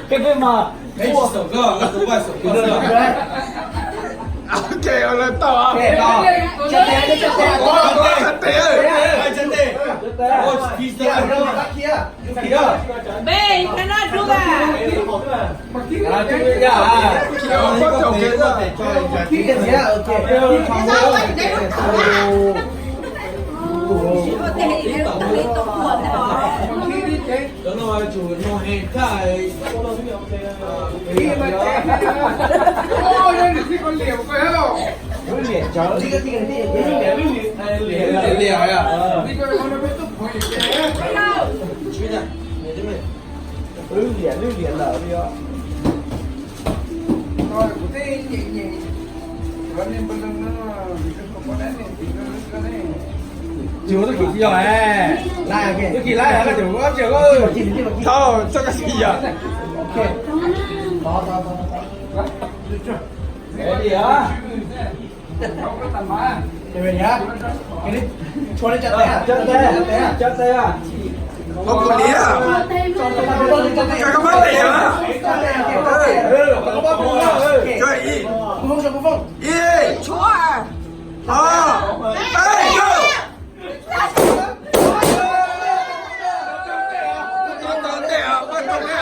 Cái bên mà Mấy chỉ sổ cơ, nó cũng phải sổ cơ. Ok, lawv tau. Chân tê. Chân tê. Chân tê. Ôi, pizza. Babe, you cannot do that. Cov no tsum no he thaj. Liam, liam, liam. Wb liam, wb liam lawm li os. Tsis ua tub kis tsis yog, tub kis laib hais tias ua tsi. Thaum txoj kab xis yom. Tso tes, tso tes. Koj pub liam, koj pub liam. Koj ib.